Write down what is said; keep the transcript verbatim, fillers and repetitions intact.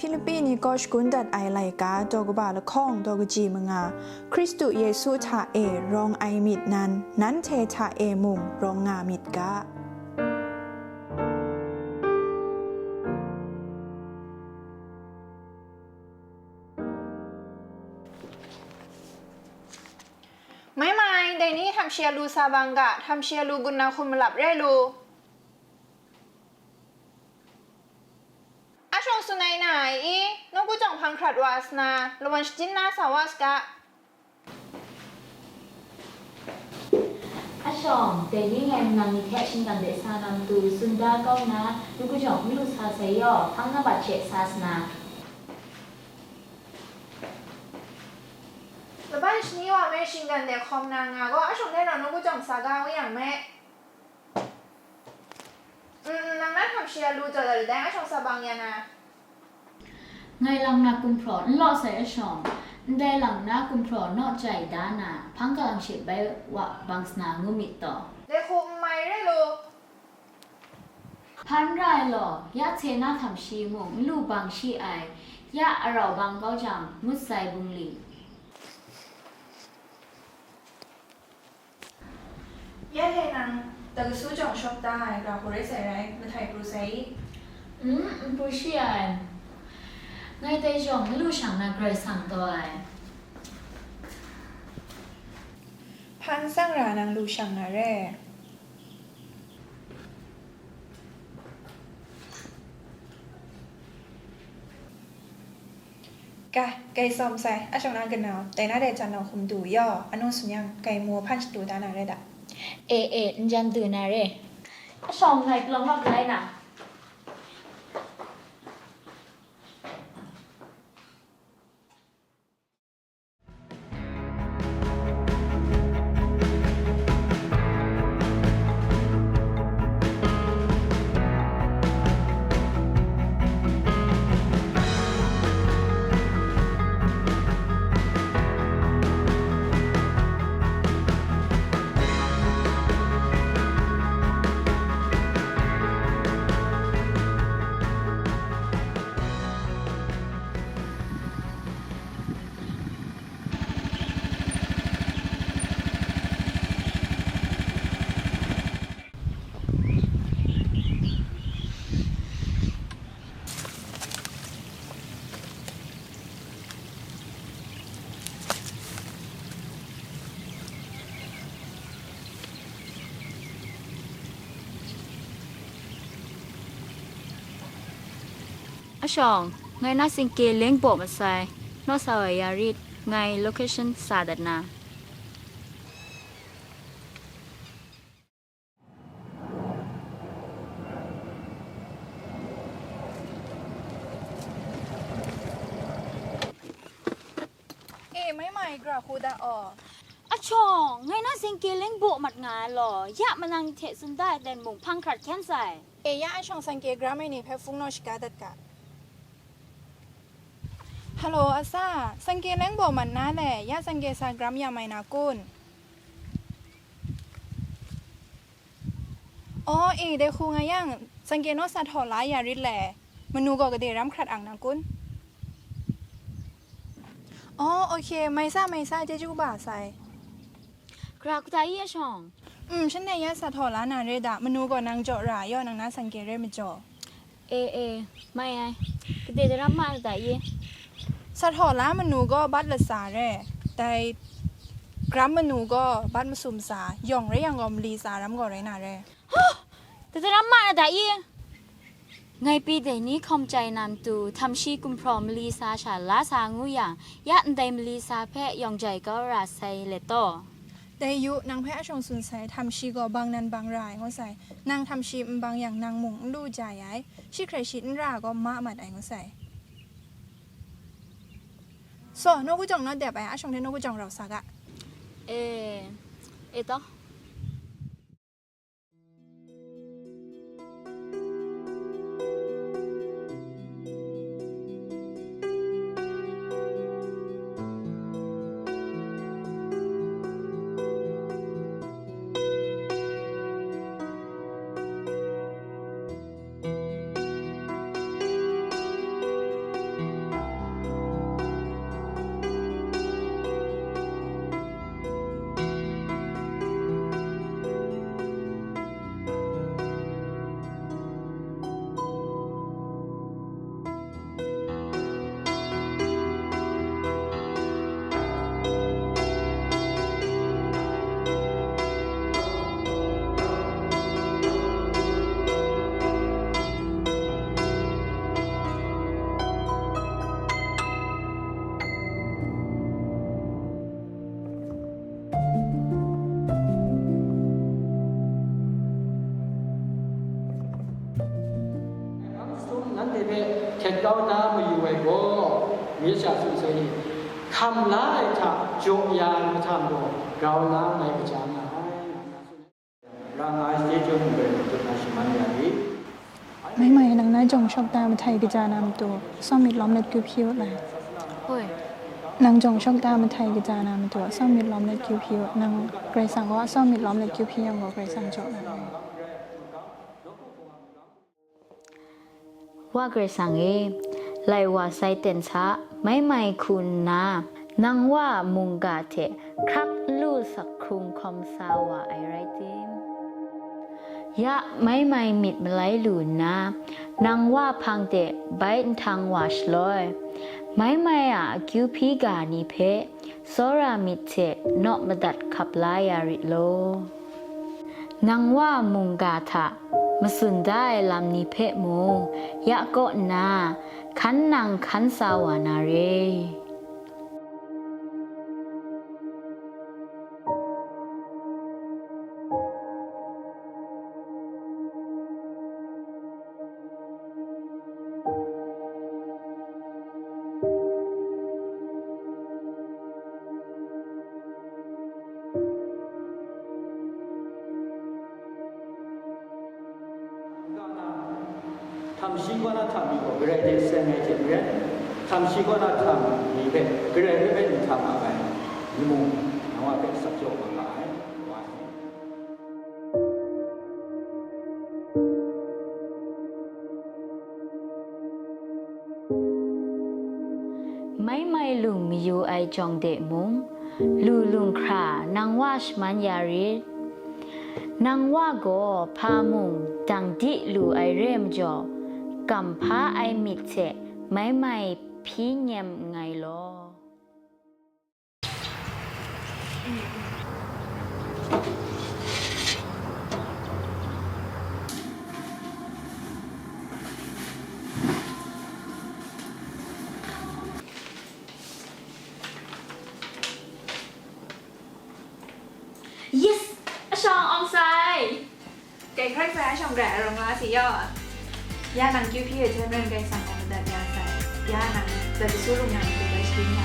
Lapi ni gaw shagun dat ai laika daw kaba lahkawng daw kaji manga, Hkristu Yesu hta e rawng ai myit nan, nanhte hta e mung rawng nga myit ga. Mai mai, dai ni htam shi a lu sa bang ga, htam shi a lu gun na hkum malap re lu. A shawng tsun ai na ai i, nawku jawng hpang hkrat wa sa na, lawan shajin na sa wa saga. A shawng, dai ni ngai nang ni hte shinggan de sa na matu tsun da kau nna, nawku jawng n lu sa sai yaw, hpang na bat hte sa sa na. Laban shani wa me shinggan de hkawm na nga gaw, a shawng hte rau nawku jawng sa ga u yang me. Mm, nang na htam shi a lu jaw dat ai dai, a shawng sa bang ya na. Ngai lang na kumhpraw n law sai a shawng, ndai lang na kumhpraw naw chyai da na, hpang kalang she bai wa bang sa na ngu myit taw. Dai hku n mai re lu. Hpan ra ai law, ya hte na htam shi mung n lu bang shi ai, ya a rau bang kau jang, ngut sai bungli. Ya hte nang, dakasu jawng shawp da ai, gra hku rai sai rai, mahtai pru sai i? Mm, n pru shi ai. Ngai dai jawng n lu shang na Karai Kasang taw ai. Hpan tsang ra nang lu shang na re. Ga, kai sawm sai, a shawng na ganau, dai na dai jan nau hkum du yaw, anu tsun yang, kai mu hpan shadu da na re da. E, e, n jan du na re. A shawng ngai palawng lawk lai na. A shawng, ngai na singke leng baw masai, naw sa wa ya rit, ngai location sa dat na. E, mai mai gra hku da aw. A shawng, ngai na singke leng baw mat nga ai law, ya manang hte tsun da ai ten mung hpang hkrat hkyen sai. E, ya a shawng singke gram ai ni hpe hpung naw shaga dat ga. Halo, a sa, singke leng baw mat na le, ya singke sa gram ya mai na kun? Aw, e, dai hku nga yang, singke naw sa htaw la ya rit le, manu gaw gade ram hkrat ang na kun? Aw, ok, mai sa, mai sa, chyeju kaba sai. Gra hku da i a shawng? Mm, shanhte ya sa htaw la na re da, manu gaw nang jaw ra, yaw nang na singke re majaw. E, e, mai ai, gade daram ma na da i? Sa htaw la manu gaw bat latsa re, dai gram manu gaw bat masum tsa, yawng rai yang gaw mali tsa ram gaw rai na re. Dai daram ma na da i? Ngai pyi dai ni hkawm chyai na matu, htam shi gumhpraw mali sa sha la sa ngu yang, ya ndai mali sa hpe yawng jai kau ra sai let taw. Dai yu, nang hpe a shawng tsun sai, htam shi gaw bang nan bang ra ai ngu sai. Nang htam shi n bang yang, nang mung n lu jai ai. Shi hkrai shi n ra gaw ma mat ai ngu sai. So, nawku jawng naw dep ai, a shawng hte nawku jawng rau sa ga. E, e taw. Grau na mayu ai gaw, Misa tsun sai ni, hkam la ai hta jaw ya ai mahtang gaw, grau na mai kaja nga ai. Ra nga ai, chyeju mung garai mung tut na shaman ya i. Mai mai, nang na jawng shawk ta mahtai kaja na matu, atsawm myit lawm let kyu hpyi u lai. Hoi. Nang jawng shawk ta mahtai kaja na matu, atsawm myit lawm let kyu hpyi u. Nang Karai Kasang gaw atsawm myit lawm let kyu hpyi yang gaw, Karai Kasang jaw na ai. Wa Karai Kasang e, lai wa sai ten sa, mai mai hku nna, nang wa mungga hte hkrak lu sak hkrung hkawm sa wa ai rai tim? Ya mai mai myit malai lu nna, nang wa hpang de bai nhtang wa shaloi, mai mai a akyu hpyi ga ni hpe tsawra myit hte naw madat hkap la ya rit law. Nang wa mungga hta matsun da ai lam ni hpe mung ya kaw nna, hkan nang hkan sa wa na re. Htam shi kaw na htam ni gaw, Karai hte seng ai hte maren, htam shi kaw na htam ni hpe, Karai hpe hpe n htam nga ai, ni mung, nang wa hpe sak jaw nga ai, wa ai. Mai mai lung mayu ai jawng de mung, lu lung hkra nang wa shaman ya rit. Nang wa gaw hpa mung dang di lu ai re majaw, kam hpa ai myit hte mai mai hpyi nyem nngai law. Yes! A shawng awng sai! Kai hkrai sai a shawng rai a rawng la si yaw. Ya nang kyu hpyi ai hte maren Karai Kasang gaw madat ya sai. Ya nang, zawn su lung nang hte bai sharin ya